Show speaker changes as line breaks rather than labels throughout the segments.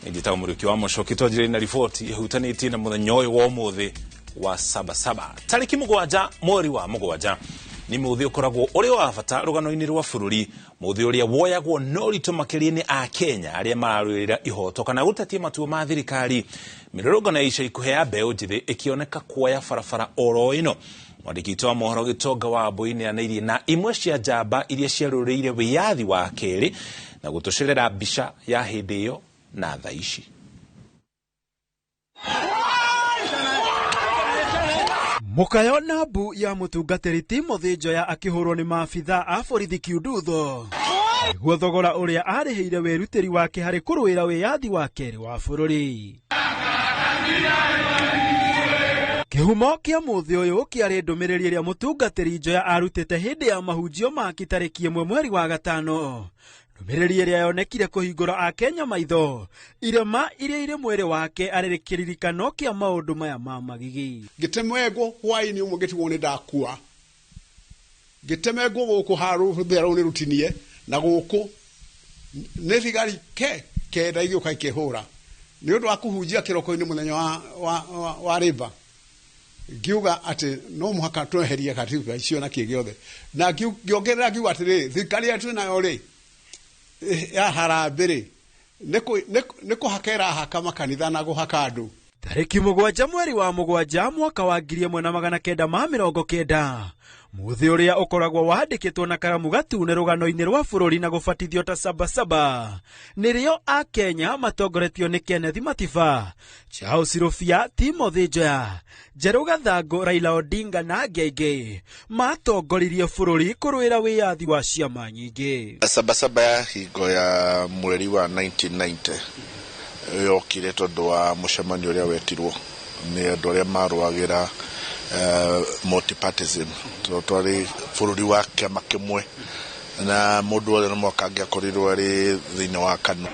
Njĩtagwo Mũrĩki wa Mũcoki. Twanjĩrĩrie na riboti ĩhutanĩtie na mũthenya ũyũ wa ũmũthĩ wa Sabasaba, tarĩki 7 mweri wa 7. Nĩ mũthĩ ũkoragwo ũrĩ wa bata rũgano-inĩ rwa bũrũri, mũthĩ ũrĩa woyagwo na ũritũ makĩria nĩ Akenya arĩa mararũĩrĩra ihoto kana gũtetia matua ma thirikari. Mĩrũrũngano ya ica ikuhĩ ya mbeũ njĩthĩ ĩkĩoneka kuoya barabara oro ĩno. Mwandĩki witũ wa mohoro Gĩtonga wa Mbũi nĩanairie na imwe cia njamba iria ciarũĩrĩire wĩyathi wa kerĩ na gũtũcerera mbica ya hĩndĩ ĩyo na thaa ici.
Mũkayo na mbu ya mũtungatĩri Timothy Njoya akĩhũrwo nĩ maabitha a borithi Kiundutho nĩguo thogora ũrĩa arĩhĩire wĩrutĩri wake harĩ kũrũĩra wĩyathi wa kerĩ wa bũrũri. Kĩhumo kĩa mũthĩ ũyũ kĩarĩ ndũmĩrĩri ĩrĩa mũtungatĩri Njoya arutĩte hĩndĩ ya mahunjio make tarĩki 1 mweri wa 5. Ndũmĩrĩri ĩrĩa yonekire kũhingũra Akenya maitho irema iria irĩ mwĩrĩ wake arĩ kĩririkano kĩa maũndũ maya ma magigi.
Ngĩtemengwo hwaĩ-inĩ ũmwe ngĩtigwo nĩ ndakua. Ngĩtemengwo gũkũ harũ rũu nĩ rũtinie na gũkũ nĩ thigari 9 igĩũka ikĩhũra. Nĩ ũndũ wa kũhunjia kĩroko-inĩ mũthenya wa Labour. Ngiuga atĩ no mũhaka tweherie katiba icio na kĩ gĩothe. Na ngĩongerera ngiuga atĩrĩrĩ, thirikari ĩrĩa twĩ nayo rĩ, ya harambĩ rĩ, nĩ kũhaka ĩrahaka makanitha na gũhaka andũ.
Tarĩki 7 mweri wa 7 mwaka wa 1990, mũthĩ ũrĩa ũkoragwo wandĩkĩtwo na karamu gatune rũgano-inĩ rwa bũrũri na gũbatithio ta Sabasaba, nĩrĩo Akenya matongoretio nĩ Kenneth Matiba, Charles Rũbia, Timothy Njoya, Njerũ Gathangũ, Raila Odinga na angĩ aingĩ matongoririe bũrũri kũrũĩra wĩyathi wa ciama nyingĩ.
Sabasaba ya hingo ya mweri wa 1990 yokire tondũ wa mũcemanio ũrĩa wetirwo nĩ andũ arĩa marũagĩra multipartism. Tondũ twarĩ bũrũri wa kĩama kĩmwe na mũndũ wothe no mũhaka angĩakorirwo arĩ thĩinĩ wa KANU.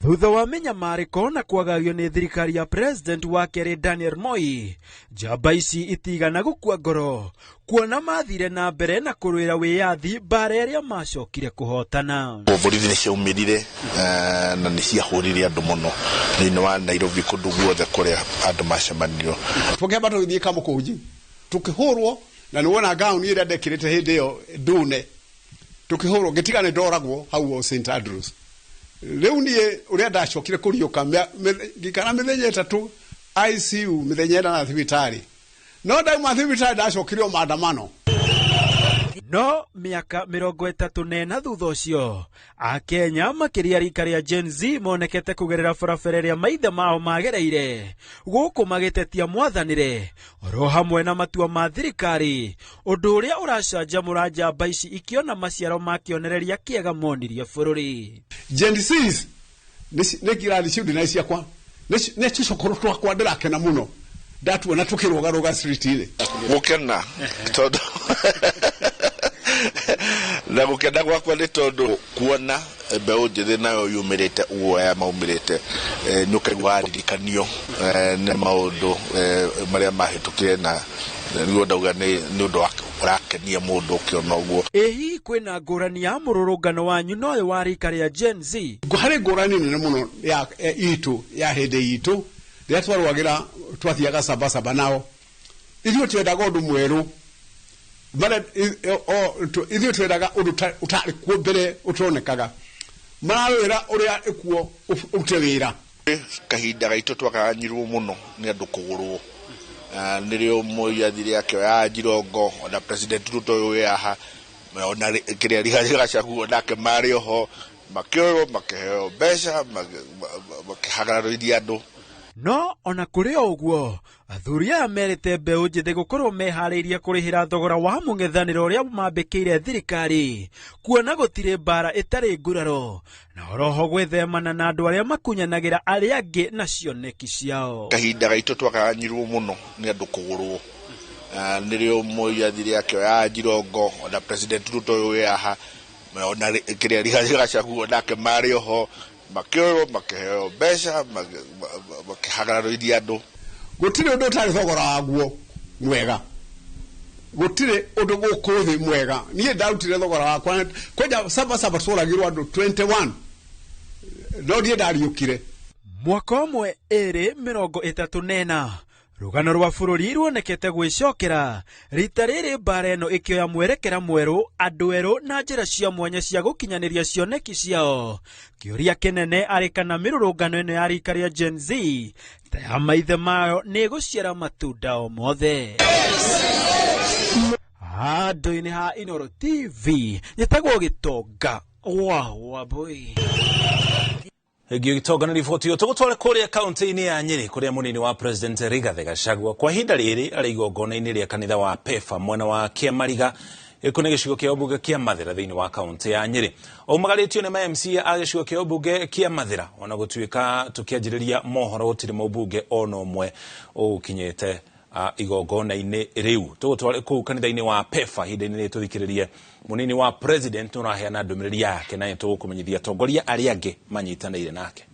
Thutha wa mĩnyamarĩko na kwagagio nĩ thirikari ya president wa kerĩ Daniel Moi, njamba ici itigana gũkua ngoro kuona mathire na mbere na kũrũĩra wĩyathi mbara ĩrĩa macokire kũhotana.
Borithi nĩ ciaumĩrire na nĩ ciahũrire andũ mũno thĩinĩ wa Nairobi kũndũ guothe kũrĩa andũ macemanirio.
Tũkĩamba tũgĩthiĩ Kamũkũnji tũkĩhũrwo, na nĩ wona gauni ĩrĩa ndekĩrĩte hĩndĩ ĩyo ndune, tũkĩhũrwo ngĩtiga nĩ ndoragwo hau o St Andrews. Rĩu niĩ ũrĩa ndacokire kũriũka, ngĩikara mĩthenya 3 ICU, mĩthenya 4 thibitarĩ. No ndauma thibitarĩ ndacokire o maandamano.
No mĩaka 34 thutha ũcio, Akenya makĩria rika rĩa Gen Z monekete kũgerera barabara ĩrĩa maithe mao magereire gũkũ magĩtetia mwathanĩre oro hamwe na matua ma thirikari, ũndũ ũrĩa ũracanjamũra njamba ici ikĩona maciaro ma kĩonereria kĩega monirie bũrũri.
Gen Z nĩ kĩrathi ciu ndĩna ciakwa, nĩ tũcokoro twakwa ndĩrakena mũno ndatuona tũkĩrũgarũga street-inĩ.
Gũkena tondũ na gũkena gwakwa nĩ tondũ kuona mbeũ njĩthĩ nayo yumĩrĩte ũguo aya maumĩrĩte, nĩ ũkaigua waririkanio nĩ maũndũ marĩa mahĩtũkire, na nĩguo ndauga nĩ ũndũ ũrakenia mũndũ ũkĩona ũguo.
Ĩ hihi kwĩna ngũrani ya mũrũrũngano wanyu na ũyũ wa rika rĩa Gen Z?
Harĩ ngũrani nene mũno ya itũ ya hĩndĩ itũ rĩrĩa twarũagĩra twathiaga Sabasaba nao. Ithuĩ twendaga ũndũ mwerũ. Ithuĩ twendaga ũndũ ũtarĩ kuo mbere ũtonekaga. Mararũĩra ũrĩa ĩkuo ũrute wĩra.
Kahinda gaitũ twaganyirwo mũno nĩ andũ kũgũrwo. Nĩrĩo Moi athire akĩoya Jirongo, ona President Ruto ũyũ wĩ haha, ona kĩrĩa Rigathĩ Gachagua nake marĩ oho, makĩoywo makĩheo mbeca, makĩhagararĩria andũ.
No ona kũrĩ o ũguo, athuri aya merĩte mbeũ njĩthĩ gũkorwo meharĩirie kũrĩhĩra thogora wa mũng'ethanĩro ũrĩa mambĩkĩire thirikari, kuona gũtirĩ mbara ĩtarĩ nguraro, na oroho gwĩthemana na andũ arĩa makunyanagĩra arĩa angĩ na cioneki ciao.
Kahinda gaitũ twaganyirwo mũno nĩ andũ kũgũrwo. Nĩrĩo Moi athire akĩoya Jirongo, ona President Ruto ũyũ wĩ haha, ona kĩrĩa Rigathĩ Gachagua nake marĩ oho, makĩoywo makĩheo mbeca, makĩhagararĩria andũ.
Gũtirĩ ũndũ ũtarĩ thogora waguo mwega. Gũtirĩ ũndũ gũkũ thĩ mwega. Niĩ ndarutire thogora wakwa. Kwanja Sabasaba tworagirwo andũ 21. No niĩ ndariũkire.
Mwaka ũmwe ĩrĩ mĩrongo ĩtatũ na ĩna rũgano rwa bũrũri ruonekete gwĩcokera rita rĩrĩ mbara ĩno ĩkĩoya mwerekera mwerũ, andũ erũ na njĩra cia mwanya cia gũkinyanĩria cioneki ciao. Kĩũria kĩnene arĩ kana mĩrũrũngano ĩno ya rika rĩa Gen Z ta ya maithe mayo nĩ ĩgũciara matunda o mothe. Handũ-inĩ ha Inooro TV nyĩtagwo Gĩtonga wa Wambui.
Ngio Gĩtonga nĩ riboti ĩyo. Tũgũtware kũrĩa kaunti-inĩ ya Nyĩrĩ kũrĩa mũnini wa President Rigathĩ Gachagua kwa ihinda rĩrĩ arĩ igongona-inĩ rĩa kanitha wa PEFA mwena wa Kĩamariga gĩkũ nĩ gĩcigo kĩa ũmbunge kĩa Mathĩra thĩinĩ wa kaunti ya Nyĩrĩ. Aumagarĩtio nĩ ma MCA a gĩcigo kĩa ũmbunge kĩa Mathĩra ona gũtuĩka tũkĩanjĩrĩria mohoro gũtirĩ mũmbunge ona ũmwe ũkinyĩte igongona-inĩ rĩu. Tũgũtware kũu kanitha-inĩ wa PEFA ihinda-inĩ rĩrĩ tũthikĩrĩrie mũnini wa President nĩũraheana ndũmĩrĩri yake na nĩtũgũkũmenyithia atongoria arĩa angĩ manyitanĩire nake.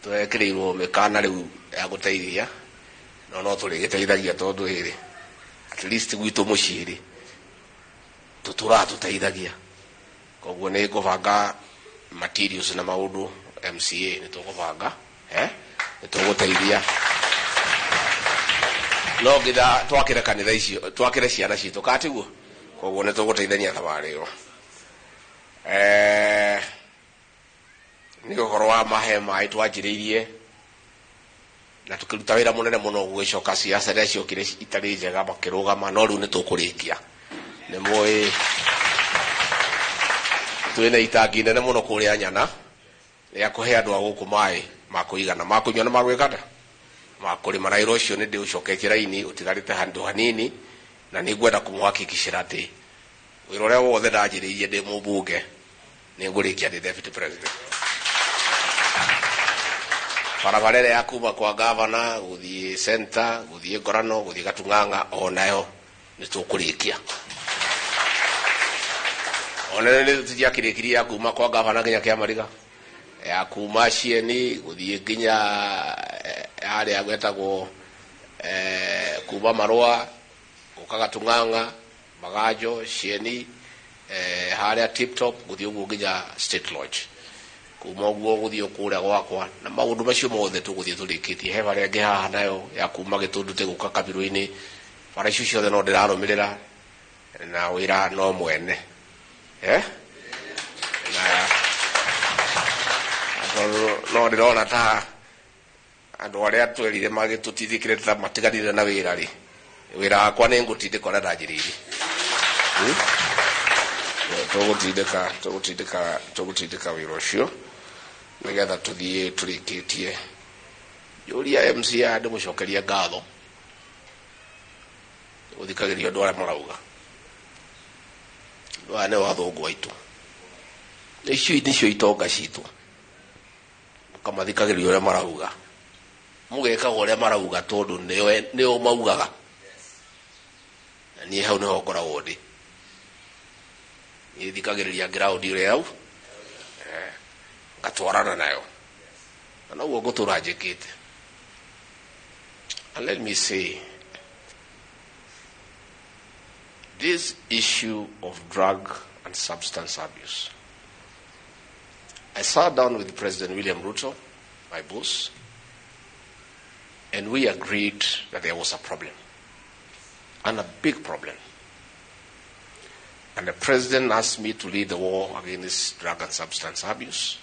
Twekĩrĩirwo mĩkana rĩu ya gũteithia no tũrĩgĩteithagia tondũ rĩrĩ at least gwitũ mũciĩ rĩ tũtũraga tũteithagia, koguo nĩ ngũbanga materials na maũndũ MCA nĩ tũgũbanga nĩ tũgũteithia no nginya twakĩre kanitha icio twakĩre ciana citũ katiguo, koguo nĩ tũgũteithania thabarĩ ĩyo. Nĩ ũhoro wa mahema twanjĩrĩirie na tũkĩruta wĩra mũnene mũno gũgĩcoka siasa iria ciokire itarĩ njega makĩrũgama, no rĩu nĩ tũkũrĩkia. Nĩ mũĩ twĩna itangi inene mũno kũrĩa Nyana rĩa kũhe andũ a gũkũ maĩ ma kũigana ma kũnyua na ma gwĩka atĩa ma kũrĩma, na wĩra ũcio nĩ ndĩũcoketie raini ũtigarĩte handũ hanini, na nĩ ngwenda kũmũhakikicĩra atĩ wĩra ũrĩa wothe ndanjĩrĩirie ndĩ mũmbunge nĩ ngũrĩkia ndĩ deputy president. Barabara ĩrĩa ya kuma kwa gavana gũthiĩ center gũthiĩ Ngorano gũthiĩ Gatung'ang'a onayo nĩ tũkũrĩkia. Ona nĩ tũtiakĩrĩkirie ya kuma kwa gavana nginya Kĩamariga, ya kuma Cieni gũthiĩ nginya harĩa gwetagwo kuma Marũa gũka Gatung'ang'a Maganjo Cieni harĩa Tip Top gũthiĩ ũguo nginya State Lodge, kuma ũguo gũthiĩ kũrĩa gwakwa, na maũndũ macio mothe tũgũthiĩ tũrĩkĩtie. He barĩa ĩngĩ haha nayo ya kuma Gĩtũndũ gũka Kabirũ-inĩ, bara icio ciothe no ndĩrarũmĩrĩra na wĩra no mwene na tondũ no ndĩrona ta andũ arĩa twerire magĩtũtindĩkĩre ta matiganire na wĩra rĩ, wĩra wakwa nĩ ngũtindĩka ũrĩa ndanjĩrĩirie. Tũgũtindĩka wĩra ũcio nĩgetha tũthiĩ tũrĩkĩtie. Njũria MCA ndĩmũcokerie ngatho gũthikagĩrĩria andũ arĩa marauga. Andũ aya nĩo athũngũ aitũ, icio nĩcio itonga citũ, mũkamathikagĩrĩria ũrĩa marauga, mũgekaga ũrĩa marauga tondũ nĩo maugaga, na niĩ hau nĩho ngoragwo ndĩ. Niĩ thikagĩrĩria ground ũrĩa hau ngatwarana nayo, na noguo ngũtũra njĩkĩte. And let me say, this issue of drug and substance abuse, I sat down with President William Ruto, my boss, and we agreed that there was a problem, and a big problem. And the president asked me to lead the war against drug and substance abuse.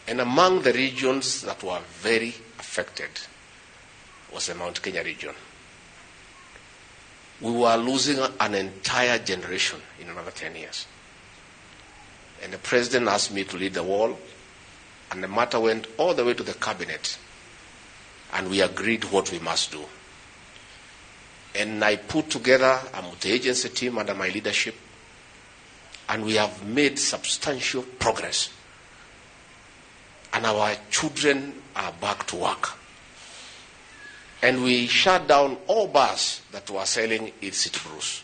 And among the regions that were very affected was the Mount Kenya region. We were losing an entire generation in another 10 years. And the president asked me to lead the war, and the matter went all the way to the cabinet, and we agreed what we must do. And I put together a multi-agency team under my leadership, and we have made substantial progress. And our children are back to work. And we shut down all bars that were selling illicit brews.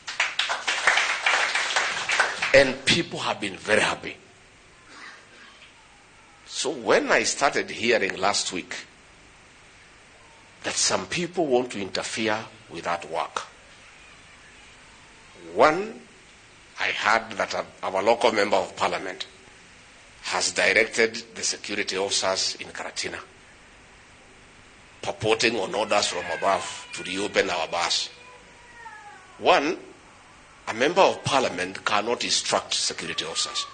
And people have been very happy. So when I started hearing last week that some people want to interfere with that work, One, I heard that our local member of parliament has directed the security officers in Karatina, purporting on orders from above to reopen our bars. One, a member of parliament cannot instruct security officers.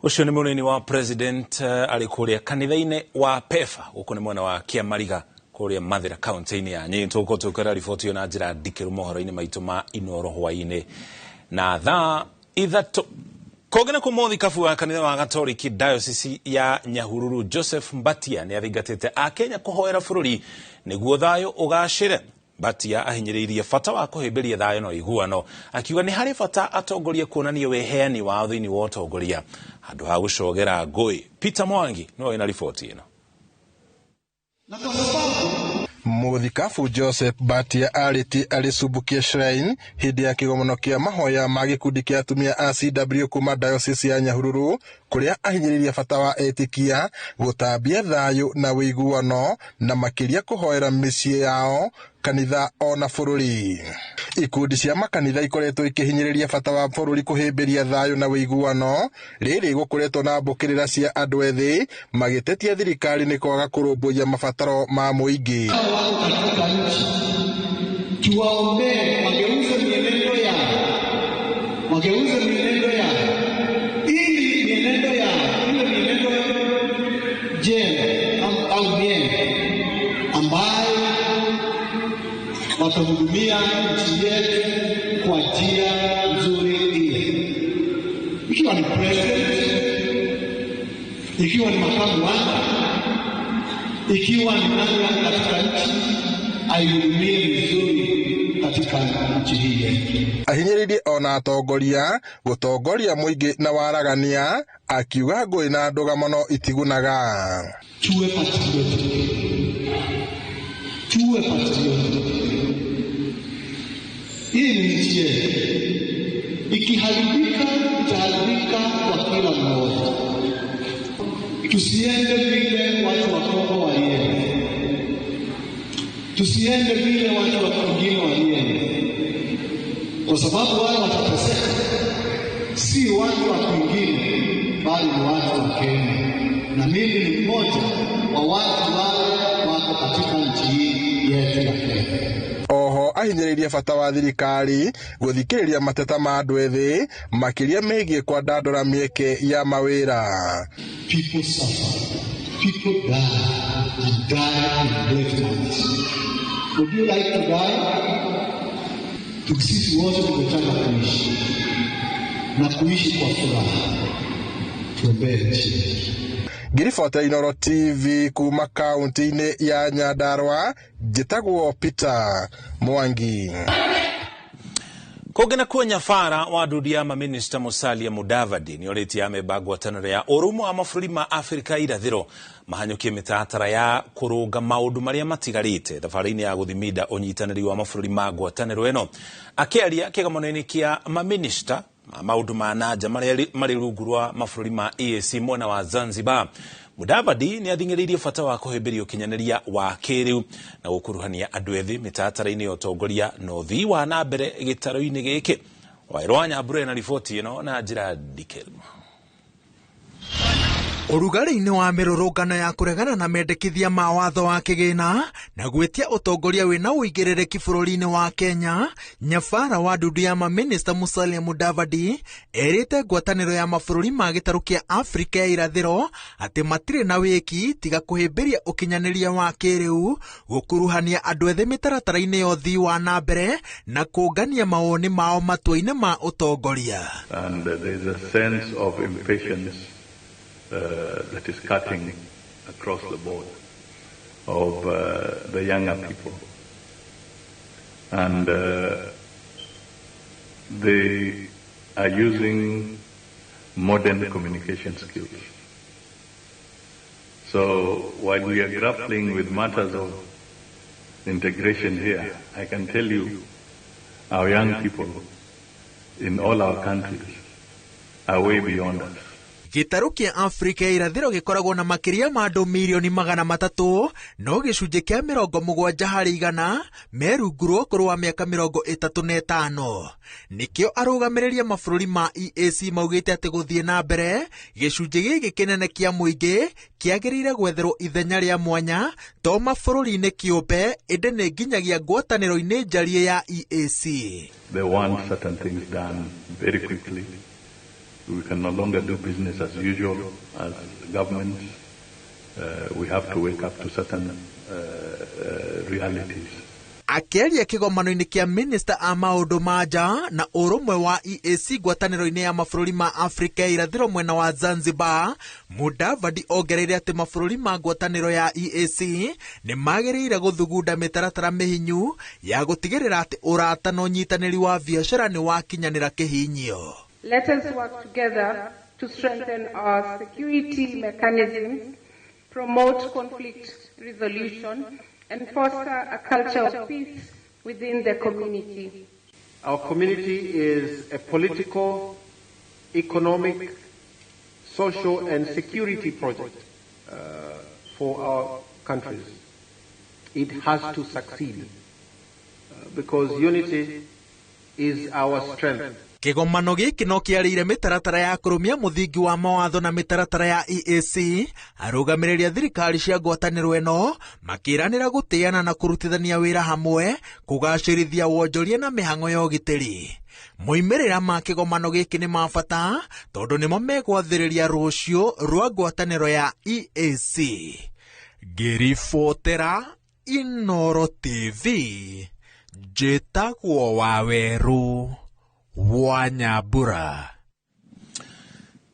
Ucio nĩ mũnini wa president arĩ kũrĩa kanitha-inĩ wa PEFA gũkũ nĩ mwena wa Kĩamariga kũrĩa Mathĩra kaunti-inĩ ya Nyĩrĩ. Tũgũkorwo tũgĩkwĩra riboti ĩyo na njĩra ndikĩru mohoro-inĩ maitũ ma Inooro hwaĩ-inĩ na thaa 3. Kũngĩ na kũmũthĩ kabu wa kanitha wa Gatoriki Diocese ya Nyahururu Joseph Mbatia nĩ athingatĩte Akenya kũhoera bũrũri nĩguo thayũ ũgacĩre. Mbatia ahinyĩrĩirie bata wa kũhĩmbĩria thayũ na ũiguano, akiuga nĩ harĩ bata atongoria kuonania wĩheani wao thĩinĩ wa ũtongoria handũ ha gũcogera ngũĩ. Peter Mwangi nĩwe wĩna riboti ĩno.
Mũthikabu Joseph Mbatia arĩtie arĩ Subukia Shrine hĩndĩ ya kĩgomano kĩa mahoya ma gĩkundi kĩa atumia a CW kuma Diocese ya Nyahururu kũrĩa ahinyĩrĩirie bata wa etĩkia gũtambia thayũ na ũiguano na makĩria kũhoera mĩciĩ yao, kanitha ona bũrũri. Ikundi cia makanitha ikoretwo ikĩhinyĩrĩria bata wa bũrũri kũhĩmbĩria thayũ na ũiguano, rĩrĩ gũkoretwo na mbũkĩrĩra cia andũ ethĩ magĩtetia thirikari nĩ kwaga kũrũmbũiya mabataro ma mũingĩ.
Tuwaombee wageuze mienendo yao, wageuze mienendo yao ili mienendo yao iwe mienendo njema au miema ambayo watahudumia nchi yetu kwa njia nzuri ile, ikiwa ni president, ikiwa ni makamu wake, ikiwa ni nani katika nchi, aihudumie vizuri katika nchi hii yetu.
Ahinyĩrĩirie ona atongoria gũtongoria mũingĩ na waragania, akiuga ngũĩ na ndũgamano itigunaga.
Tuwe patriotic, tuwe patriotic. Hii ni nchi yetu, ikiharibika itaharibika kwa kila mmoja. Tusiende vile watu wa Kongo walienda, tusiende vile watu wa kwingine walienda, kwa sababu wale watateseka si watu wa kwingine, bali ni watu wa Kenya, na mimi ni mmoja wa watu wale wako katika nchi hii yetu ya Kenya.
Oho ahinyĩrĩirie bata wa thirikari gũthikĩrĩria mateta ma andũ ethĩ makĩria megiĩ kwandandũra mĩeke ya mawĩra.
People suffer, people die, and die in great numbers. Would you like to die? Sisi wote tumetaka kuishi na kuishi kwa furaha. Tuombee nchi yetu.
Ngiribota Inooro TV kuma kaunti-inĩ ya Nyandarua, njĩtagwo Peter Mwangi.
Kũngĩ na kuo Nyabara wa ndundu ya maminista Musalia Mudavadi nĩ orĩtie amemba ngwatanĩro ya ũrũmwe wa mabũrũri ma Afrika irathĩro mahanyũkie mĩtaratara ya kũrũnga maũndũ marĩa matigarĩte thabarĩ-inĩ ya gũthiminda ũnyitanĩri wa mabũrũri ma ngwatanĩro ĩno. Akĩaria kĩgomano-inĩ kĩa maminista ma maũndũ ma nanja marĩa marĩ rungu rwa mabũrũri ma EAC mwena wa Zanzibar, Mudavadi nĩ athing'ĩrĩirie bata wa kũhĩmbĩria ũkinyanĩria wa kĩrĩu na gũkuruhania andũ ethĩ mĩtaratara-inĩ ya ũtongoria na ũthii wa na mbere gĩtarũ-inĩ gĩkĩ. Waĩrũ wa Nyambura na riboti ĩno na njĩra ndikĩru.
Ũrugarĩ-inĩ wa mĩrũrũngano ya kũregana na mendekithia ma watho wa kĩgĩna na gwĩtia ũtongoria wĩna ũigĩrĩrĩki bũrũri-inĩ wa Kenya, Nyabara wa ndundu ya maminista Musalia Mudavadi erĩte ngwatanĩro ya mabũrũri ma gĩtarũ kĩa Afrika ya irathĩro atĩ matirĩ na wĩki tiga kũhĩmbĩria ũkinyanĩria wa kĩrĩu, gũkuruhania andũ ethĩ mĩtaratara-inĩ ya ũthii wa na mbere na kũngania mawoni mao matua-inĩ ma ũtongoria.
And there is a sense of impatience that is cutting across the board of the younger people. And they are using modern communication skills. So while we are grappling with matters of integration here, I can tell you our young people in all our countries are way beyond us.
Gĩtarũ kĩa Afrika ya irathĩro gĩkoragwo na makĩria ma andũ mirioni 300, no gĩcunjĩ kĩa 70% me rungu rwa ũkũrũ wa mĩaka 35. Nĩkĩo arũgamĩrĩri a mabũrũri ma EAC maugĩte atĩ gũthiĩ na mbere gĩcunjĩ gĩkĩ kĩnene kĩa mũingĩ kĩagĩrĩire gwetherwo ithenya rĩa mwanya to mabũrũri-inĩ kĩũmbe, ĩndĩ nĩ nginyagia ngwatanĩro-inĩ njarie ya EAC.
They want certain things done very quickly. We can no longer do business as usual as governments. We have to wake up to certain realities.
Akĩaria kĩgomano-inĩ kĩa minista a maũndũ ma nja na ũrũmwe wa EAC ngwatanĩro-inĩ ya mabũrũri ma Afrika ya irathĩro mwena wa Zanzibar, Mudavadi ongereire atĩ mabũrũri ma ngwatanĩro ya EAC nĩ magĩrĩire gũthugunda mĩtaratara mĩhinyu ya gũtigĩrĩra atĩ ũrata na ũnyitanĩri wa biacara nĩ wakinyanĩra kĩhinyio.
Let us work together to strengthen our security mechanisms, promote conflict resolution, and foster a culture of peace within the community.
Our community is a political, economic, social, and security project for our countries. It has to succeed because unity is our strength.
Kĩgomano gĩkĩ no kĩarĩire mĩtaratara ya kũrũmia mũthingi wa mawatho na mĩtaratara ya EAC. Arũgamĩrĩri a thirikari cia ngwatanĩro ĩno makĩranĩra gũtĩana na kũrutithania wĩra hamwe kũgacĩrithia wonjoria na mĩhang'o ya ũgitĩri. Moimĩrĩra ma kĩgomano gĩkĩ nĩ ma bata tondũ nĩmo megwathĩrĩria rũciũ rwa ngwatanĩro ya EAC. Ngĩribotera Inoro TV, njĩtagwo Wawerũ wa Nyambura.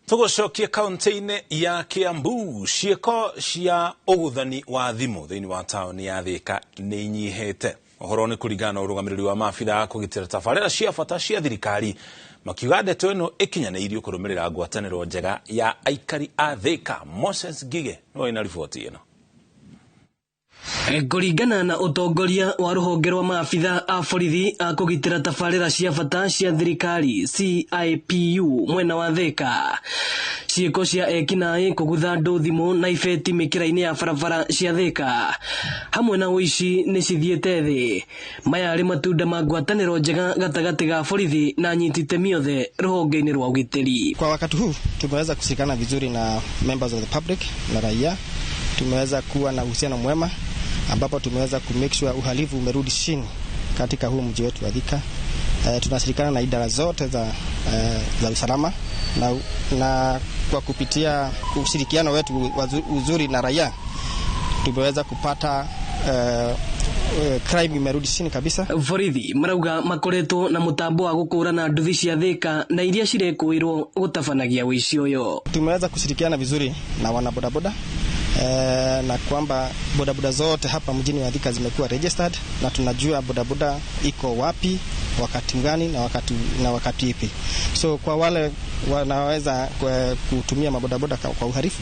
Tũgũcokie kaunti-inĩ ya Kiambu, ciĩko cia ũguthani wa thimũ thĩinĩ wa taũni ya Thika nĩ inyihĩte. Ũhoro nĩ kũringana na ũrũgamĩrĩri wa maabitha a kũgitĩra tabarĩra cia bata cia thirikari, makiuga ndeto ĩno ĩkinyanĩirio kũrũmĩrĩra ngwatanĩro njega ya aikari a Thika. Moses Ngige nĩwe wĩna riboti ĩno.
Kũringana na ũtongoria wa rũhonge rwa maabitha a borithi a kũgitĩra tabarĩra cia bata cia thirikari CIPU mwena wa Thika, ciĩko cia ekinaĩ kũgutha andũ thimũ na ibeti mĩkĩra-inĩ ya barabara cia Thika hamwe na ũici nĩ cithiĩte thĩ. Maya arĩ matunda ma ngwatanĩro njega gatagatĩ ga borithi na anyiti itemi othe rũhonge-inĩ rwa ũgitĩri.
Kwa wakati huu tumeweza kushirikiana vizuri na members of the public na raia. Tumeweza kuwa na uhusiano mwema ambapo tumeweza ku make sure uhalifu umerudi chini katika huu mji wetu wa Thika. Tunashirikiana na idara zote za usalama na kwa kupitia ushirikiano wetu uzuri na raia tumeweza kupata crime imerudi chini kabisa.
Borithi marauga makoretwo na mutambo wa gukũrana nduthi cia Thika na iria cirekũirwo gũtabanagia ũici ũyũ.
Tumeweza kushirikiana vizuri na wana bodaboda na kwamba bodaboda zote hapa mjini wa Thika zimekuwa registered na tunajua bodaboda iko wapi, wakati gani na wakati ipi. So kwa wale wanaweza kutumia mabodaboda kwa uhalifu,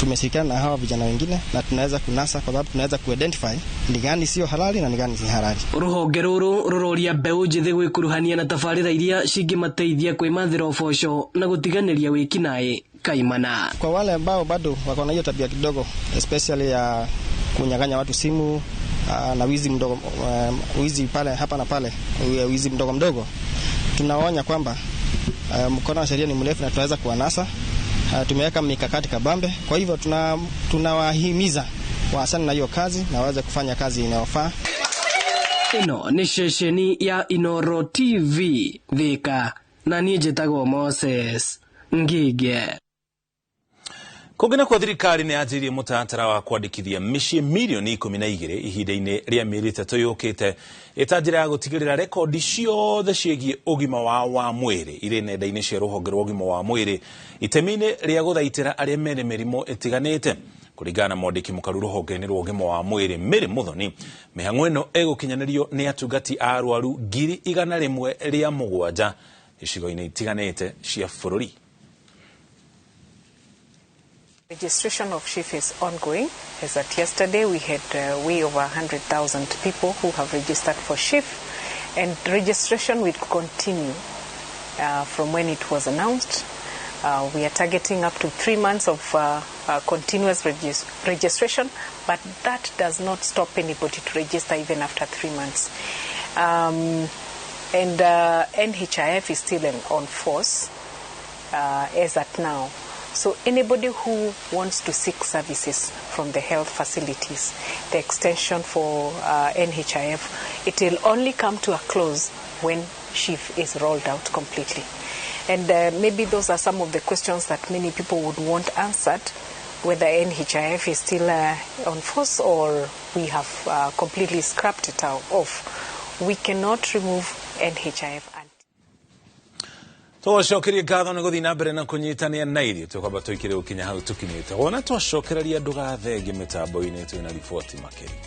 tumeshirikiana na hawa vijana wengine na tunaweza kunasa kwa sababu tunaweza kuidentify ni gani sio halali na ni gani si halali.
Ruhonge ruru ruroria mbeũ njĩthĩ gwĩkuruhania na tabarĩra iria cingĩmateithia kwĩmathĩra ũboco na gũtiganĩria wĩkinaĩ kaimana.
Kwa wale ambao bado wako na hiyo tabia kidogo, especially ya kunyang'anya watu simu na wizi mdogo, wizi pale hapa na pale, wizi mdogo mdogo, tunaonya kwamba mkono wa sheria ni mrefu na tunaweza kuwanasa. Tumeweka mikakati kabambe, kwa hivyo tunawahimiza waachane na hiyo kazi na waweze kufanya kazi inayofaa.
Ĩno nĩ ceceni ya Inoro TV Thika, na niĩ njĩtagwo Moses Ngige.
Kũngĩ kwa thirikari nĩ yanjĩrĩirie mũtaratara wa kwandĩkithia mĩciĩ mirioni 12 ihinda-inĩ rĩa mĩeri 3 yũkĩte ĩta njĩra ya gũtigĩrĩra rekondi ciothe ciĩgiĩ ũgima wao wa mwĩrĩ irĩ nenda-inĩ cia rũhonge rwa ũgima wa mwĩrĩ itemi-inĩ rĩa gũthaitĩra arĩa mena mĩrimũ ĩtiganĩte. Kũringana na mwandĩki mũkaru rũhonge-inĩ rwa ũgima wa mwĩrĩ Mary Muthoni, mĩhang'o ĩno ĩgũkinyanĩrio nĩ atungati a arwaru 107,000 icigo-inĩ itiganĩte cia bũrũri.
Registration of SHIF is ongoing. As at yesterday, we had way over 100,000 people who have registered for SHIF, and registration will continue from when it was announced. We are targeting up to 3 months of continuous registration, but that does not stop anybody to register even after 3 months. And NHIF is still on force as at now. So anybody who wants to seek services from the health facilities, the extension for NHIF, it will only come to a close when SHIF is rolled out completely. And maybe those are some of the questions that many people would want answered, whether NHIF is still on force or we have completely scrapped it out off. We cannot remove NHIF.
Twacokerie ngatho nĩ gũthiĩ na mbere na kũnyitania na ithuĩ. Tũkwamba tũikire gũkinya hau tũkinyĩte, wona twacokereria ndũgathenge mĩtambo-inĩ, twĩna riboti makĩria.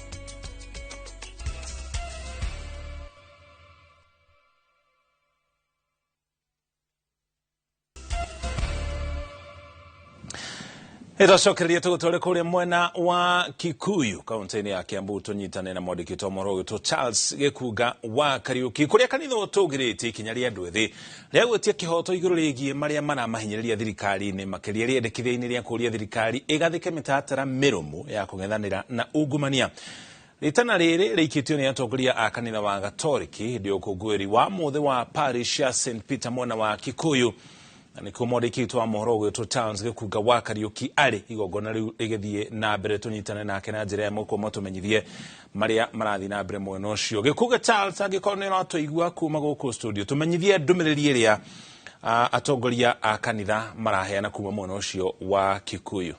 Ĩtwacokereria tũgũtware kũrĩa mwena wa Kikuyu, kaunti-inĩ ya Kiambu, tũnyitane na mwandĩki witũ mohoro witũ Charles Gĩkunga wa Kariũki, kũrĩa kanitha ũtũgĩrĩtie ikinya rĩa andũ ethĩ rĩa gwĩtia kĩhoto igũrũ rĩgiĩ marĩa maramahinyĩrĩria thirikari-inĩ, makĩria rĩendekithia-inĩ rĩa kũũria thirikari ĩgathĩke mĩtaratara mĩrũmu ya kũng'ethanĩra na ungumania. Rĩtana rĩrĩ rĩikĩtio nĩ atongoria a kanitha wa Gatoriki hĩndĩ ya ũkũngũĩri wa mũthĩ wa parish ya St Peter mwena wa Kikuyu, na nĩkuo mwandĩki witũ wa mohoro ũgwĩtwo Charles Gĩkunga wa Kariũki arĩ igongona rĩu rĩgĩthiĩ na mbere. Tũnyitane nake na njĩra ya ĩmwe kwa tũmenyithie marĩa marathiĩ na mbere mwena ũcio. Gĩkunga Charles, angĩkorwo nĩ ũratũigua kuma gũkũ studio, tũmenyithie ndũmĩrĩri ĩrĩa atongoria a kanitha maraheana kuma mwena ũcio wa Kikuyu.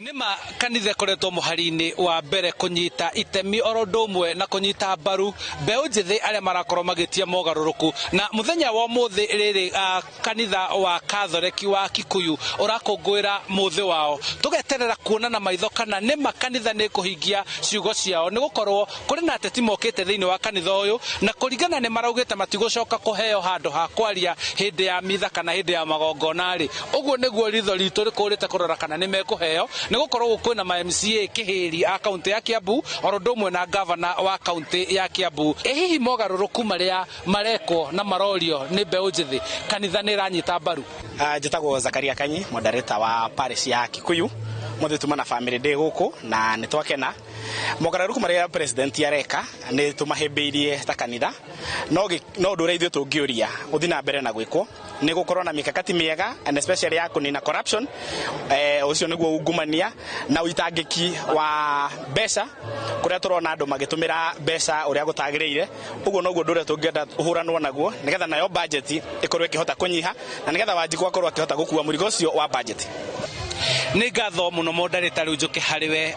Nĩma kanitha ĩkoretwo mũhari-inĩ wa mbere kũnyita itemi oro ũndũ ũmwe na kũnyita mbaru mbeũ njĩthĩ arĩa marakorwo magĩtia mogarũrũku. Na mũthenya wa ũmũthĩ rĩrĩ, kanitha wa Katholeki wa Kikuyu ũrakũngũĩra mũthĩ wao. Tũgeterera kuona na maitho kana nĩma kanitha nĩ kũhingia ciugo ciao, nĩ gũkorwo kũrĩ na ateti mokĩte thĩinĩ wa kanitha ũyũ na kũringana nĩ maraugĩte matigũcoka kũheo handũ ha kwaria hĩndĩ ya mitha kana hĩndĩ ya magongona rĩ. Ũguo nĩguo ritho ritũ rĩkũrĩte kũrora kana nĩ mekũheo, nĩ gũkorwo kwĩna ma MCA kĩhĩri a kaunti ya Kiambu oro ũndũ ũmwe na gavana wa kaunti ya Kiambu. Ĩ hihi mogarũrũku marĩa marekwo na marorio nĩ mbeũ njĩthĩ, kanitha nĩ ĩranyita mbaru?
Njĩtagwo Zakaria Kanyi, moderator wa parish ya Kikuyu. Mothe tuma na family day gũkũ na nĩ twakena. Mogarũrũku marĩa president areka nĩ tũmahĩmbĩirie ta kanitha, no ũndũ ũrĩa ithuĩ tũngĩũria ũthiĩ na mbere na gwĩkwo nĩ gũkorwo na mikakati mĩega, and especially ya kũnina corruption, ũcio nĩguo ungumania na ũitangĩki wa mbeca, kũrĩa tũrona andũ magĩtũmĩra mbeca ũrĩa gũtagĩrĩire. Ũguo noguo ũndũ ũrĩa tũngĩenda ũhũranwo naguo, nĩgetha nayo budget ĩkorwo ĩkĩhota kũnyiha na nĩgetha Wanjikũ akorwo akĩhota gũkua mũrigo ũcio wa budget.
Nĩ ngatho mũno mondarĩta. Rĩu njũke harĩ we,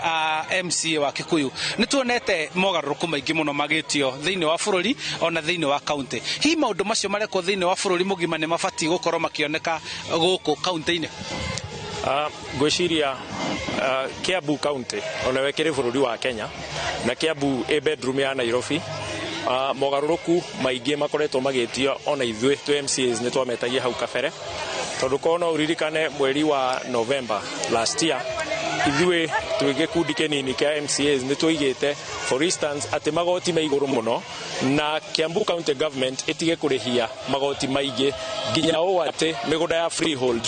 MCA wa Kikuyu. Nĩ tuonete mogarũrũku maingĩ mũno magĩtio thĩinĩ wa bũrũri ona thĩinĩ wa kaunti. Hihi maũndũ macio marekwo thĩinĩ wa bũrũri mũgima nĩ mabatiĩ gũkorwo makĩoneka gũkũ kaunti-inĩ?
Ngwĩciria Kiambu County onayo ĩkĩrĩ bũrũri wa Kenya, na Kiambu ĩ bedroom ya Nairobi. Mogarũrũku maingĩ makoretwo magĩtio, ona ithuĩ twĩ MCAs nĩ twametagia hau kabere, tondũ korwo no ũririkane mweri wa November last year, ithuĩ twĩ gĩkundi kĩnini kĩa MCAs nĩ tũigĩte, for instance, atĩ magoti me igũrũ mũno na Kiambu County Government ĩtige kũrĩhia magoti maingĩ, nginya ũũ atĩ mĩgũnda ya freehold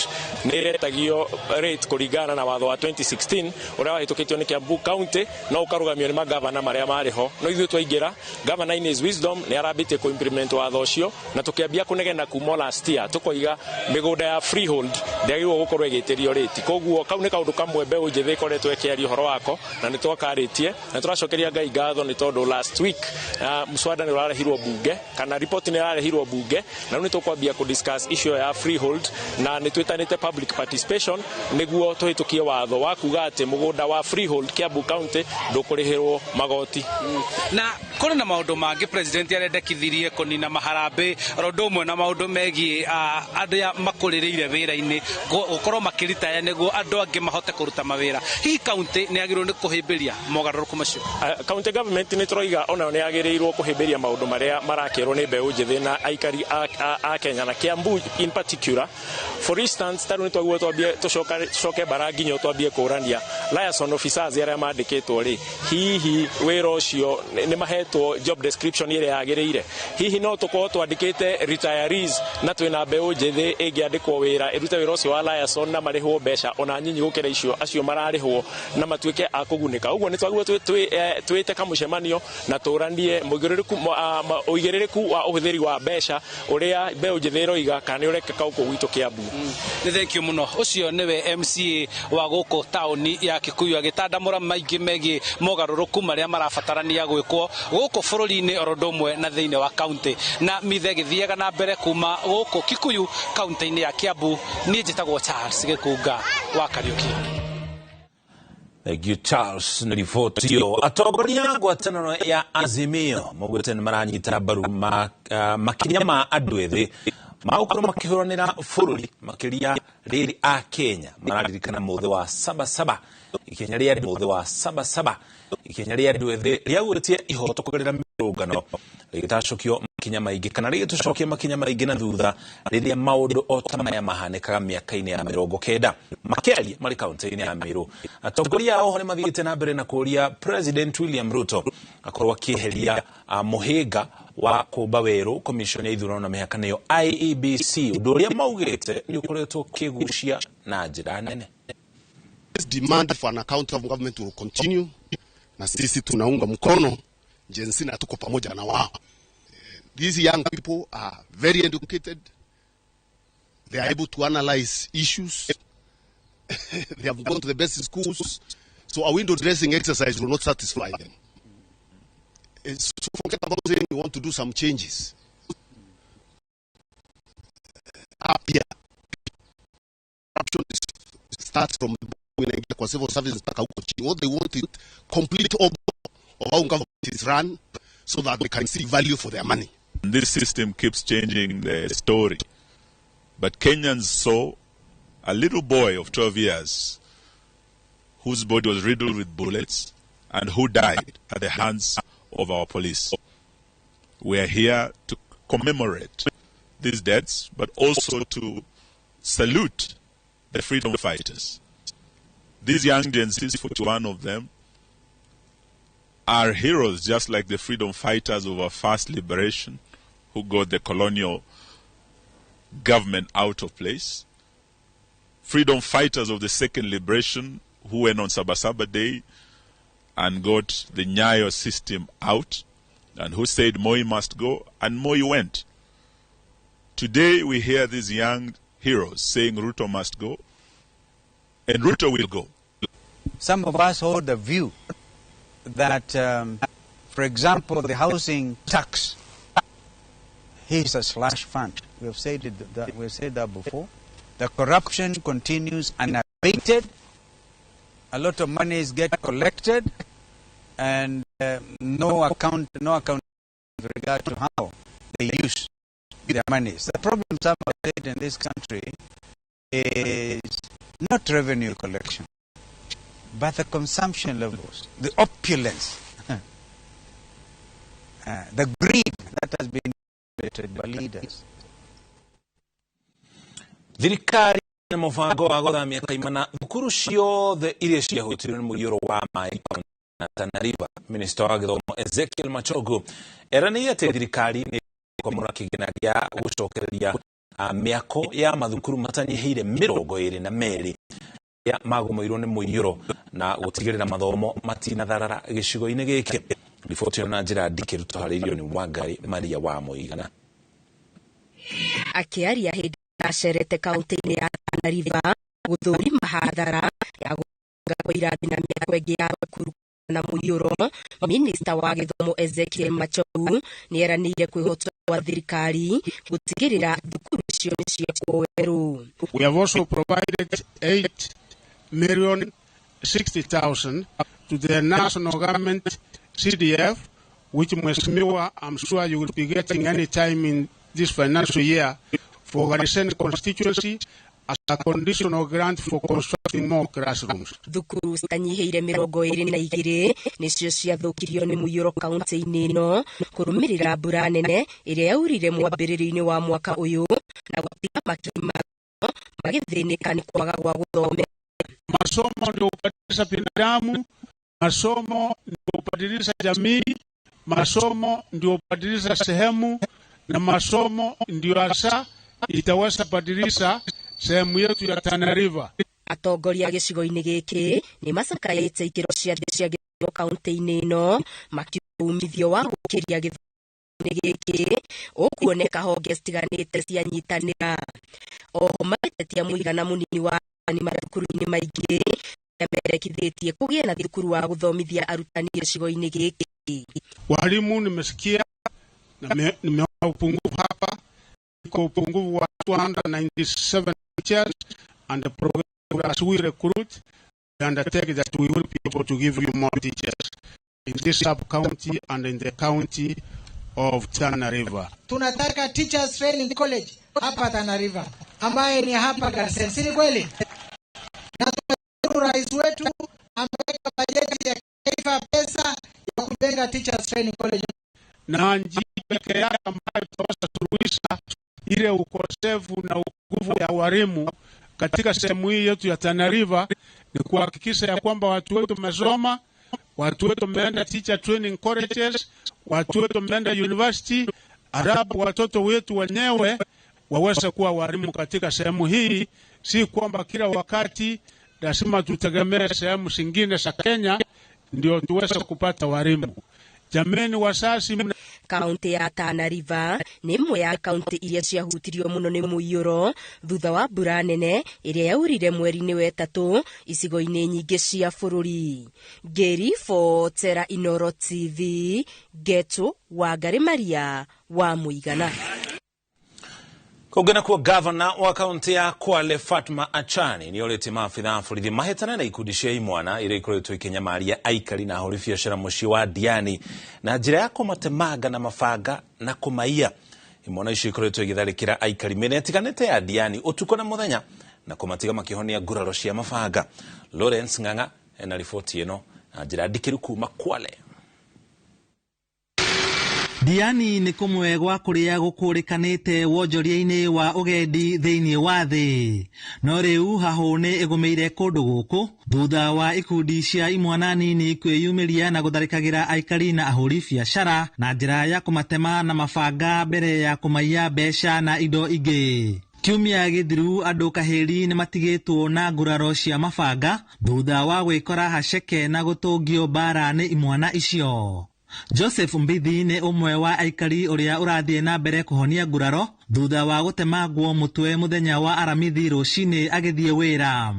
nĩ ĩretagio rate kũringana na watho wa 2016 ũrĩa wahĩtũkĩtio nĩ Kiambu County no ũkarũgamio nĩ magavana marĩa marĩ ho. No ithuĩ twaingĩra, governor in his wisdom nĩ arambĩtie kũ-implement watho ũcio, na tũkĩambia kũnegena kuma last year, tũkoiga mĩgũnda ya freehold ndĩagĩrĩirwo gũkorwo ĩgĩtĩrio rĩti. Koguo kau nĩ kaũndũ kamwe mbeũ njĩthĩ ĩkoretwo ĩkĩaria ũhoro wako na nĩ twakarĩtie, na tũracokeria Ngai ngatho nĩ tondũ last week mswada nĩ ũrarehirwo bunge, kana report nĩ ĩrarehirwo bunge, na rĩu nĩ tũkwambia kũ discuss issue ya freehold, na nĩ twĩtanĩte public participation nĩguo tũhĩtũkie watho wa kuga atĩ mũgũnda wa freehold Kiambu County ndũkũrĩhĩrwo magoti.
Na kũrĩ na maũndũ mangĩ president arendekithirie, kũnina maharambĩ oro ũndũ ũmwe na maũndũ megiĩ andũ makũrĩrĩire wĩra-inĩ gũkorwo makĩritaya nĩguo andũ angĩ mahote kũruta mawĩra. Hihi kaunti nĩ yagĩrĩirwo nĩ kũhĩmbĩria mogarũrũku macio?
County government nĩ tũroiga onayo nĩ yagĩrĩirwo kũhĩmbĩria maũndũ marĩa marakĩrwo nĩ mbeũ njĩthĩ na aikari a Kenya na Kiambu in particular. For instance, tarĩu nĩ twaguo twambie tũcoke bara nginya twambie kũrania liaison officers arĩa mandĩkĩtwo rĩ, hihi wĩra ũcio nĩ mahetwo. mahetwo job description ĩrĩa yagĩrĩire? Hihi no tũkorwo twandĩkĩte retirees na twĩna mbeũ njĩthĩ ĩngĩandĩkwo wĩra ĩrute wĩra ũcio wa liaison na marĩhwo mbeca ona nyinyi gũkĩra icio acio mararĩhwo na matuĩke a kũgunĩka? Ũguo nĩ twagĩrĩirwo twĩte kamũcemanio na tũranie ũigĩrĩrĩku wa ũhũthĩri wa mbeca ũrĩa mbeũ njĩthĩ ĩroiga kana nĩ ũrekĩka gũkũ gwitũ Kiambu.
Nĩ thank you mũno. Ũcio nĩwe MCA wa gũkũ taũni ya Kikuyu agĩtandamũra maingĩ megiĩ mogarũrũku marĩa marabatarania gwĩkwo gũkũ bũrũri-inĩ oro ũndũ ũmwe na thĩinĩ wa kaunti na mithe gĩthiaga na mbere kuma gũkũ Kikuyu kaunti-inĩ ya Kiambu. Niĩ njĩtagwo Charles Gĩkunga wa Kariũki.
Thank you, Charles, nĩ riboti ĩyo. Atongoria a ngwatanĩro ya Azimio maugĩte nĩ maranyita mbaru makinya ma andũ ethĩ magũkorwo makĩhũranĩra bũrũri, makĩria rĩrĩ a Kenya mararirikana mũthĩ wa Sabasaba. Ikinya rĩa mũthĩ wa Sabasaba, ikinya rĩa andũ ethĩ rĩa gwĩtia ihoto kũgerera mĩrũngano rĩgĩtacũkio makinya maingĩ kana rĩgĩtũcokia makinya maingĩ na thutha rĩrĩa maũndũ o ta maya mahanĩkaga mĩaka-inĩ ya 90. Makĩaria marĩ kaunti-inĩ ya Meru, atongoria ao nĩ mathiĩte na mbere na kũũria President William Ruto akorwo akĩeheria mũhĩnga wa kũmba werũ commission ya ithurano na mĩhaka nĩyo IEBC, ũndũ ũrĩa maugĩte nĩ ũkoretwo ũkĩgucia na njĩra nene.
This demand for an account of government will continue, na sisi tunaunga mkono Gen Z na tuko pamoja na wao. These young people are very educated. They are able to analyze issues. They have gone to the best schools. So a window dressing exercise will not satisfy them. So forget about saying we want to do some changes. Up here, corruption starts from inaingia kwa civil service mpaka huko chini. What they want is complete overhaul of how government is run so that they can see value for their money.
This system keeps changing the story. But Kenyans saw a little boy of 12 years whose body was riddled with bullets and who died at the hands of our police. We are here to commemorate these deaths, but also to salute the freedom fighters. These young Gen Zs, 41 of them, are heroes just like the freedom fighters of our first liberation who got the colonial government out of place. Freedom fighters of the second liberation who went on Sabasaba Day and got the Nyayo system out and who said Moi must go, and Moi went. Today we hear these young heroes saying Ruto must go, and Ruto will go.
Some of us hold the view that, for example, the housing tax is a slush fund. We have said it, that, we have said that before. The corruption continues unabated. A lot of money is get collected, and no account with regard to how they use their monies. The problem some have said in this country is not revenue collection, but the consumption levels, the opulence, the greed that has been created by leaders.
Thirikari na mũbango wa gũthamia kaimana thukuru ciothe iria ciahutirio nĩ mũiyũro wa maĩ na Tana River. Minista wa gĩthomo Ezekiel Machogu eranĩire atĩ thirikari nĩ ĩkwamũra kĩgĩna gĩa gũcokereria mĩako ya mathukuru matanyihĩire 22 ya magũmĩirwo nĩ mũiyũro na gũtigĩrĩra mathomo matinatharara gĩcigo-inĩ gĩkĩ. Riboti ĩyo na njĩra ndikĩru tũharĩirio nĩ Wangari Maria wa Mũigana.
Akĩaria hĩndĩ acerete kaunti-inĩ ya Tana River gũthũrima hathara ya gũthunga kwa irathi na mĩako ĩngĩ ya thukuru na mũiyũro, minista wa gĩthomo Ezekiel Machogu nĩeranĩire kwĩhotora gwa thirikari gũtigĩrĩra thukuru icio nĩ ciakwo werũ.
We have also provided 8,060,000 to the national government CDF, which Mheshimiwa, I'm sure you will be getting any time in this financial year for Garisen constituency as a conditional grant for constructing more classrooms.
Thukuru citanyihĩire 22 nĩcio ciathũkirio nĩ mũiyũro kaunti-inĩ ĩno kũrũmĩrĩra mbura nene ĩrĩa yaurire mwambĩrĩrio-inĩ wa mwaka ũyũ na gũtiga makiri magĩthĩnĩka nĩ kwaga gwa gũthomera.
Masomo ndio kubadilisha binadamu, masomo ndio kubadilisha jamii, Masomo ndio badilisha sehemu, na masomo ndio hasa itaweza badilisha sehemu yetu ya Tana River.
Atongoria gĩcigo-inĩ gĩkĩ nĩ macakaĩte ikĩro cia thĩ cia gĩthomo kaunti-inĩ ĩno, makiuga umithio wa gũkĩria gĩthomo-inĩ gĩkĩ ũkuoneka honge citiganĩte cianyitanĩra. Oho magĩtetia mũigana mũnini wa arutani mathukuru-inĩ maingĩ arĩa merekithĩtie kũgĩe na thukuru wa gũthomithia arutani gĩcigo-inĩ gĩkĩ.
Walimu nimesikia na nimeona upungufu hapa, iko upungufu wa 297 teachers, and the program as we recruit, we undertake that we will be able to give you more teachers in this sub-county and in the county of Tana River.
Tunataka Teachers Training College hapa Tana River, ambaye ni hapa Garsen, si ni kweli? Na tunashukuru rais wetu ameweka bajeti ya taifa pesa ya kujenga Teachers Training College.
Na njia pekee yake ambayo tutaweza suluhisha ile ukosefu na upungufu ya walimu katika sehemu hii yetu ya Tana River ni kuhakikisha ya kwamba watu wetu wamesoma, watu wetu wameenda teacher training colleges, watu wetu wameenda university, alafu watoto wetu wenyewe waweze kuwa walimu katika sehemu hii. Si kwamba kila wakati lazima tutegemee sehemu zingine za Kenya ndio tuweze kupata walimu. Jameni wazazi,
Kaunti ya Tana River nĩ ĩmwe ya kaunti iria ciahutirio mũno nĩ mũiyũro thutha wa mbura nene ĩrĩa yaurire mweri-inĩ wa ĩtatũ icigo-inĩ nyingĩ cia bũrũri. Ngĩribotera Inooro TV, Ngetu Wangari Maria wa Mũigana.
Kũngĩ nakuo, gavana wa kaunti ya Kwale Fatma Achani nĩ orĩtie maabitha a borithi mahĩtane na ikundi cia imwana iria ikoretwo ikĩnyamaria aikari na ahũri biacara mũciĩ wa Diani na njĩra ya kũmatemanga na mabanga na kũmaiya. Imwana icio ikoretwo igĩtharĩkĩra aikari mĩena ĩtiganĩte ya Diani ũtukũ na mũthenya na kũmatiga makĩhonia nguraro cia mabanga. Lawrence Ng'ang'a ena riboti ĩno na njĩra ndikĩru kuma Kwale.
Diani nĩ kũmwe gwa kũrĩa gũkũrĩkanĩte wonjoria-inĩ wa ũgendi thĩinĩ wa thĩ, no rĩu hahũ nĩ ĩgũmĩire kũndũ gũkũ thutha wa ikundi cia imwana nini kwĩyumĩria na gũtharĩkagĩra aikari na ahũri biacara na njĩra ya kũmatema na mabanga mbere ya kũmaiya mbeca na indo ingĩ. Kiumia gĩthiru andũ kahĩri nĩ matigĩtwo na nguraro cia mabanga thutha wa gwĩkora haceke na gũtũngio mbara nĩ imwana icio. Joseph Mbithi nĩ ũmwe wa aikari ũrĩa ũrathiĩ na mbere kũhonia nguraro thutha wa gũtemangwo mũtwe mũthenya wa Aramithi rũcinĩ agĩthiĩ wĩra.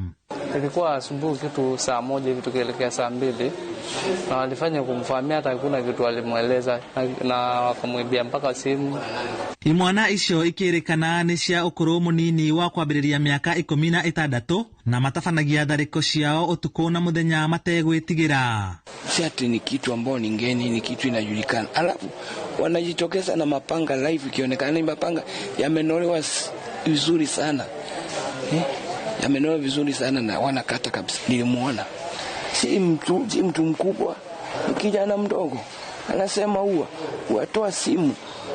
Ilikuwa asubuhi kitu saa 1 hivi tukielekea saa 2, na walifanya kumfahamia, hata hakuna kitu alimweleza, na wakamwibia mpaka simu.
Imwana icio ikĩrĩkana nĩ cia ũkũrũ mũnini wa kwambĩrĩria mĩaka 16 na matabanagia tharĩko ciao ũtukũ na mũthenya mategwĩtigĩra.
Si ati ni kitu ambao ni ngeni, ni kitu inajulikana. Alafu wanajitokeza na mapanga live, ikionekana ni mapanga yamenolewa vizuri sana. Yamenolewa vizuri sana na wanakata kabisa. Nilimuona. Si mtu mkubwa, ni kijana mdogo. Anasema huwa toa simu,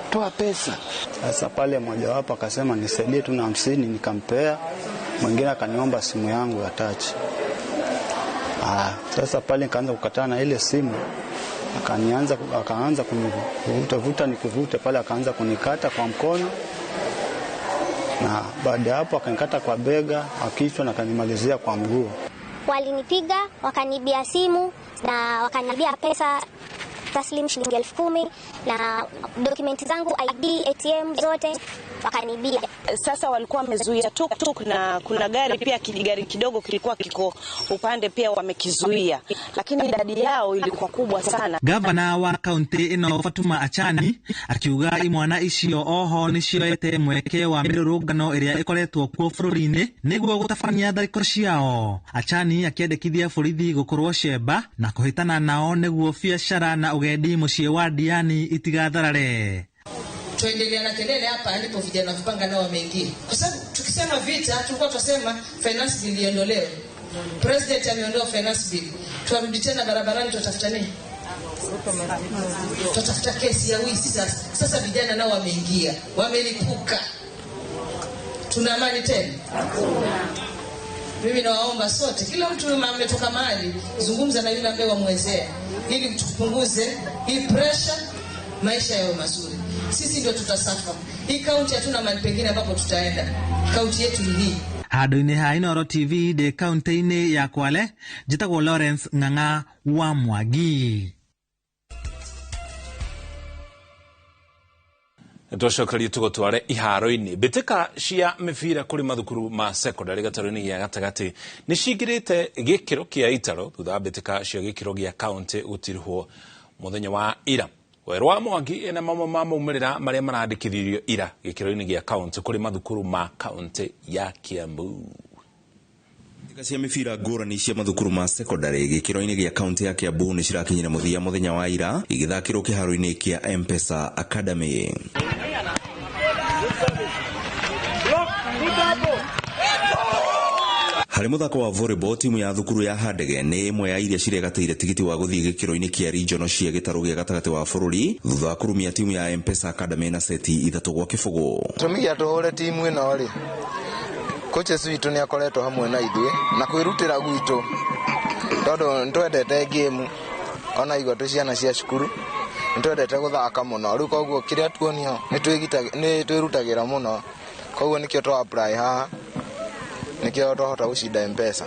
toa pesa.
Sasa pale mmoja wapo akasema nisaidie tu na 50, nikampea. Mwingine akaniomba simu yangu ya touch. Sasa pale nikaanza kukataa na ile simu. Akaanza kunivuta nikuvuta pale, akaanza kunikata kwa mkono. Na baada hapo akanikata kwa bega, akichwa na akanimalizia kwa mguu.
Walinipiga, wakanibia simu na wakanibia pesa taslim shilingi 10,000 na dokumenti zangu, ID, ATM zote wakanibia.
Sasa walikuwa wamezuia tuk-tuk na kuna gari pia, kijigari kidogo kilikuwa kiko upande pia wamekizuia, lakini idadi yao ilikuwa kubwa sana.
Gavana wa kaunti ĩno Fatuma Achani akiuga imwana icio oho nĩcioete mweke wa mĩrũrũngano ĩrĩa ĩkoretwo kuo bũrũri-inĩ nĩguo gũtabania tharĩko ciao. Achani akĩendekithia borithi gũkorwo cemba na kũhĩtana nao nĩguo biacara na ũgendi mũciĩ wa Diani itigatharare.
Tuendelea na kelele hapa ndipo vijana vipanga nao wameingia. Kwa sababu tukisema vita tulikuwa tunasema finance bill iondolewe. President ameondoa finance bill. Tuarudi tena barabarani, tutafuta nini? Tutafuta kesi ya wizi sasa. Sasa vijana nao wameingia, wamelipuka. Tuna amani tena? Mimi nawaomba sote, kila mtu ametoka mahali, zungumza na yule ambaye wamwezea ili tupunguze hii pressure. maisha yawe mazuri. Sisi ndio tutasafa. Hii kaunti hatuna mahali pengine ambapo tutaenda. Kaunti yetu ni hii.
Handũ-inĩ ha Inooro TV ndĩ kaunti-inĩ ya Kwale, njĩtagwo Lawrence Ng'ang'a wa Mwangi.
Twacokererie tũgũtware iharo-inĩ. Mbĩtĩka cia mĩbira kũrĩ mathukuru ma secondary gatarũ-inĩ gĩa gatagatĩ nĩ cingĩrĩte gĩkĩro kĩa itaro thutha wa mbĩtĩka cia gĩkĩro gĩa kaunti gũtirihwo mũthenya wa ira. Werũ wa Mwangi ena mamwe ma maumĩrĩra marĩa marandĩkithirio ira gĩkĩro-inĩ gĩa kaunti kũrĩ mathukuru ma kaunti ya Kiambu.
Mbĩtĩka cia mĩbira ngũrani cia mathukuru ma secondary gĩkĩro-inĩ gĩa kaunti ya Kiambu nĩ cirakinyire mũthia mũthenya wa ira igĩthakĩrwo kĩharo-inĩ kĩa M-Pesa Academy. Harĩ mũthako wa volleyball, timu ya thukuru ya Handege nĩ ĩmwe ya iria ciregatĩire tigiti wa gũthiĩ gĩkĩro-inĩ kĩa regional cia gĩtarũ gĩa gatagatĩ wa bũrũri thutha wa kũrumia timu ya M-Pesa Academy na seti 3-0.
Gĩtũmi gĩa tũhũre timu ĩno rĩ, coaches witũ nĩ akoretwo hamwe na ithuĩ na kwĩrutĩra gwitũ tondũ nĩtwendete game ona igua twĩ ciana cia cukuru nĩtwendete gũthaka mũno, rĩu koguo kĩrĩa tuonio nĩ twĩrutagĩra mũno, koguo nĩkĩo twa apply haha, nĩkĩo twahota gũcinda M-Pesa.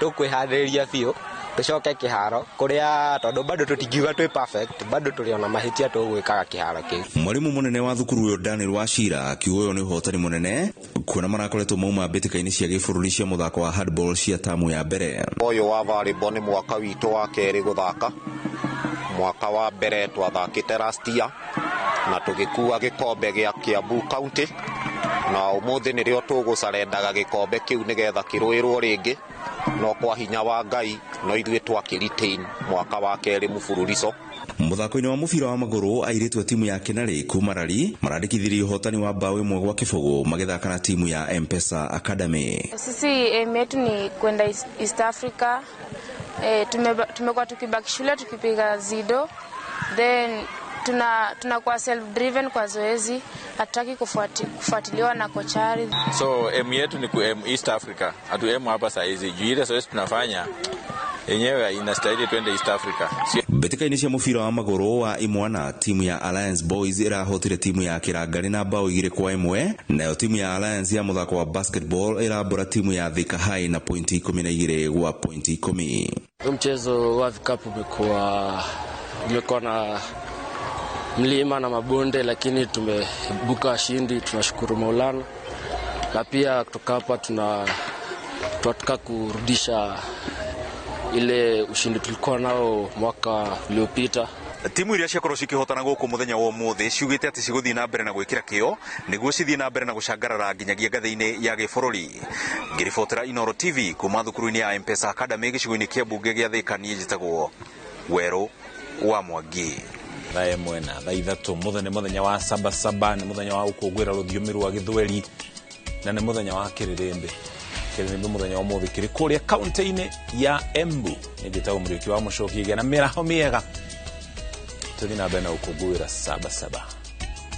Tũkwĩharĩrĩria biũ tũcoke kĩharo kũrĩa tondũ bado tũtingiuga twĩ perfect, bado tũrĩ ona mahĩtia tũgwĩkaga kĩharo kĩu.
Mwarimu mũnene wa thukuru ũyũ Daniel Wachira akiuga ũyũ nĩ ũhotani mũnene kuona marakoretwo mauma mbĩtĩka-inĩ cia gĩbũrũri cia mũthako wa handball cia tamu ya mbere.
Ũyũ wa volleyball nĩ mwaka witũ wa kerĩ gũthaka. Mwaka wa mbere twathakĩte last year na tũgĩkua gĩkombe gĩa Kiambu County, na ũmũthĩ nĩrĩo tũgũcarendaga gĩkombe kĩu nĩgetha kĩrũĩrwo rĩngĩ, no kwa hinya wa Ngai no ithuĩ twakĩ-retain mwaka wa kerĩ mũbururico.
Mũthako-inĩ wa mũbira wa magũrũ, airĩtu a timu ya Kenarĩ kuma Rari marandĩkithirie ũhotani wa bao 1-0 magĩthaka na timu ya M-Pesa Academy.
Sisi aim yetu ni kwenda East Africa. Tumekuwa tukibaki shule tukipiga zido, then tunakuwa self driven kwa zoezi, hatutaki kufuatiliwa na kochari.
So aim yetu ni ku aim East Africa, hatu aim hapa saa hizi juu ile zoezi tunafanya yenyewe inastahili twende East Africa.
Mbĩtĩka-inĩ cia mũbira wa magũrũ wa imwana, timu ya Alliance Boys ĩrahotire timu ya Kĩrangarĩ na bao 2-1, nayo timu ya Alliance ya mũthako wa basketball ĩrambũra timu ya Thika High na pointi 12 gwa pointi 10.
Mchezo wa vikapu umekuwa na mlima na mabonde, lakini tumebuka washindi, tunashukuru Maulana. Na pia kutoka hapa tunataka kurudisha ile ushindi tulikuwa nao mwaka uliopita.
Timu iria ciakorwo cikĩhotana gũkũ mũthenya wa ũmũthĩ ciugĩte atĩ cigũthiĩ na mbere na gwĩkĩra kĩo nĩguo cithiĩ na mbere na gũcangarara nginyagia ngathĩ-inĩ ya gĩbũrũri. Ngĩribotera Inooro TV kuma thukuru-inĩ ya M-Pesa Academy gĩcigo-inĩ kĩa mbunge gĩa Thika, niĩ njĩtagwo Werũ wa Mwangi.
Thaa 1 na thaa 3 mũthenya, mũthenya wa sabasaba nĩ mũthenya wa gũkũngũĩra rũthiomi rwa Gĩthweri na nĩ mũthenya wa kĩrĩrĩmbĩ. Kĩrĩrĩmbĩ mũthenya wa ũmũthĩ kĩrĩ kũrĩa kaunti-inĩ ya Embu. Nĩ njĩtagwo Mũriũki wa Mũcoki, gĩa na mĩaraho mĩega. Tũthiĩ na mbere na gũkũngũĩra sabasaba.